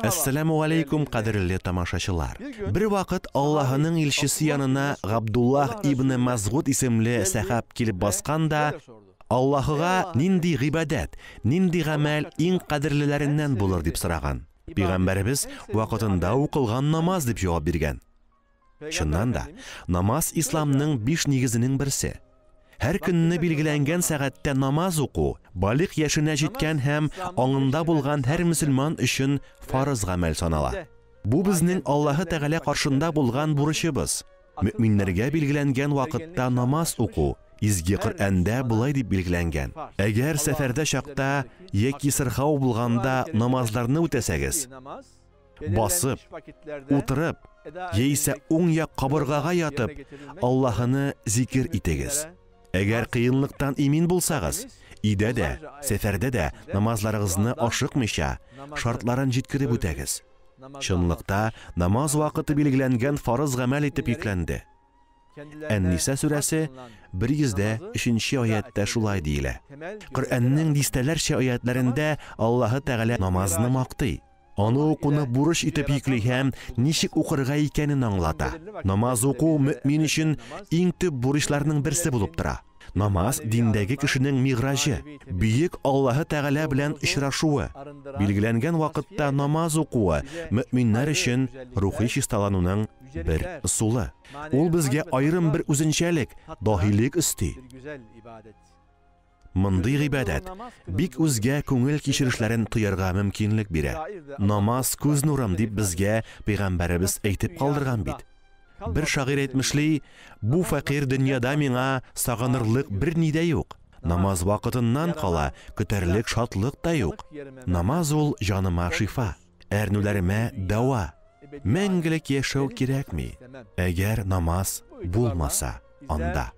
Әссәламү галәйкүм, кадерле тамашачылар! Бервакыт Аллаһының илчесе янына Габдуллаһ ибне Мәсгуд исемле сәхаб килеп баскан да, Аллаһыга нинди гыйбадәт, нинди гамәл иң кадерлеләреннән булыр дип сораган. Пәйгамбәребез вакытында укылган намаз дип җавап биргән. Чыннан да, намаз исламның биш нигезенең берсе. Һәр көнне билгеләнгән сәгатьтә намаз уку, балигъ яшенә җиткән һәм аңында булган һәр мөселман өчен фарыз гамәл санала. Бу безнең Аллаһы Тәгалә каршында булган бурычыбыз. Мөэминнәргә билгеләнгән вакытта намаз уку, Изге Коръәндә болай дип билгеләнгән, Әгәр сәфәрдә чакта яки сырхау булганда намазларны үтәсәгез, басып, утырып, яисә уң як кабыргага ятып, Аллаһыны зикер итегез. Әгәр кыенлыктан имин булсагыз, өйдә дә, сәфәрдә дә намазларыгызны ашыкмыйча, шартларын җиткереп үтәгез. Чынлыкта, намаз вакыты билгеләнгән фарыз гамәл итеп йөкләнде. Ән-Ниса сүрәсе 103 нче аятьтә шулай диелә. Коръәннең дистәләрчә аятьләрендә Аллаһы Тәгалә намазны мактый. Аны укуны бурыч итеп йөкли һәм ничек укырга икәнен аңлата. Намаз уку мөэмин өчен иң төп бурычларның берсе булып тора. Намаз, диндәге кешенең мигъраҗы, бөек Аллаһы Тәгалә белән очрашуы. Билгеләнгән вакытта намаз укуы, мөэминнәр өчен рухи чисталануның бер ысулы. Ул безгә аерым бер үзенчәлек, даһилек өсти. Мондый гыйбадәт бик үзгә күңел кичерешләрен тоярга мөмкинлек бирә. Намаз күз нурым, дип безгә пәйгамбәребез әйтеп калдырган бит. Бер шагыйрь әйтмешли, бу фәкыйрь дөньяда миңа сагынырлык берни дә юк. Намаз вакытыннан кала көтәрлек шатлык та юк. Намаз ул җаныма шифа, әрнүләремә дәва. Мәңгелек яшәү кирәкми, әгәр намаз булмаса анда.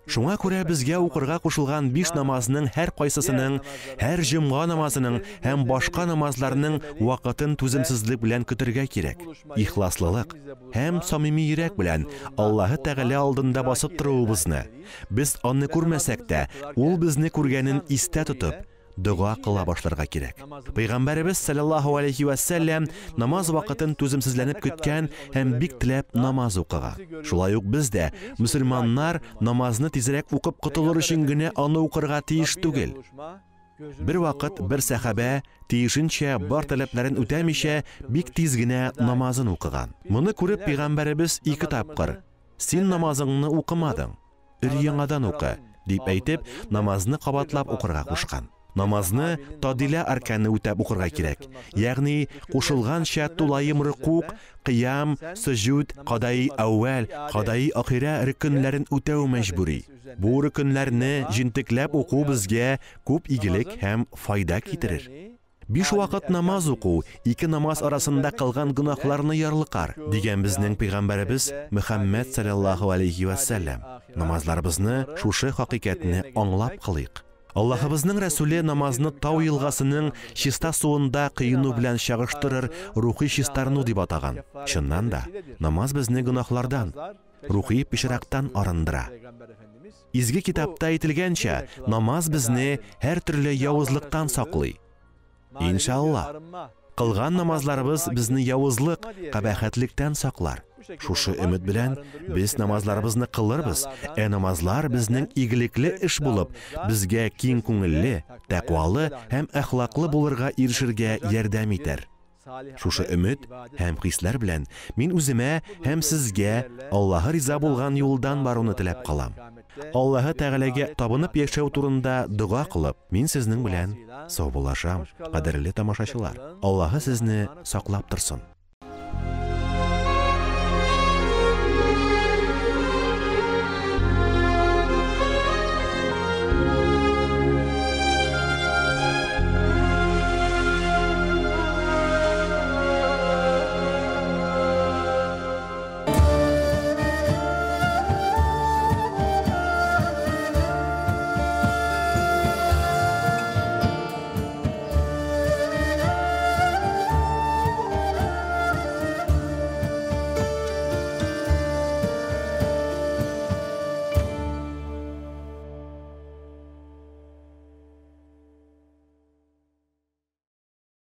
Шуңа күрә безгә укырга кушылган биш намазның һәркайсысының, һәр җомга намазының һәм башка намазларның вакытын түземсезлек белән көтәргә кирәк. Ихласлылык һәм самими йөрәк белән Аллаһы Тәгалә алдында басып торуыбызны, без Аны күрмәсәк тә, Ул безне күргәнен истә тотып, дога кыла башларга кирәк. Пәйгамбәребез салләллаһу алейһи вә сәлләм намаз вакытын түземсезләнеп көткән һәм бик теләп намаз укыган. Шулай ук без дә, мөселманнар, намазны тизрәк укып котылыр өчен генә аны укырга тиеш түгел. Бервакыт бер сәхабә, тиешенчә бар таләпләрен үтәмичә, бик тиз генә намазын укыган. Моны күреп, пәйгамбәребез ике тапкыр, Син намазыңны укымадың. Өр-яңадан укы, дип әйтеп, намазны кабатлап укырга кушкан. Намазны тадилә арканы үтәп укырга кирәк, ягъни кушылганча тулаем рөкук, кыям, сөҗүд, кадаи әүвәл, кадаи ахирә рөкеннәрен үтәү мәҗбүри. Бу рөкеннәрне җентекләп уку безгә күп игелек һәм файда китерер. Биш вакыт намаз уку, ике намаз арасында кылган гөнаһларны ярлыкар, дигән безнең пәйгамбәребез Мөхәммәд салләллаһу алейһи вә сәлләм. Намазларыбызны шушы хакыйкатьне аңлап кылыйк. Аллаһыбызның Рәсүле намазны тау елгасының чиста суында коену белән чагыштырыр рухи чистарыну дип атаган. Чыннан да, намаз безне гөнаһлардан, рухи пычрактан арындыра. Изге китапта әйтелгәнчә, намаз безне һәртөрле явызлыктан саклый. Иншалла, кылган намазларыбыз безне явызлык, кабахәтлектән саклар. Шушы өмет белән без намазларыбызны кылырбыз, ә намазлар безнең игелекле эш булып, безгә киң күңелле, тәкъвалы һәм әхлаклы булырга ирешергә ярдәм итәр. Шушы өмет һәм хисләр белән мин үземә һәм сезгә Аллаһы риза булган юлдан баруны теләп калам. Аллаһы Тәгаләгә табынып яшәү турында дога кылып, мин сезнең белән саубуллашам, кадерле тамашачылар. Аллаһы сезне саклап торсын.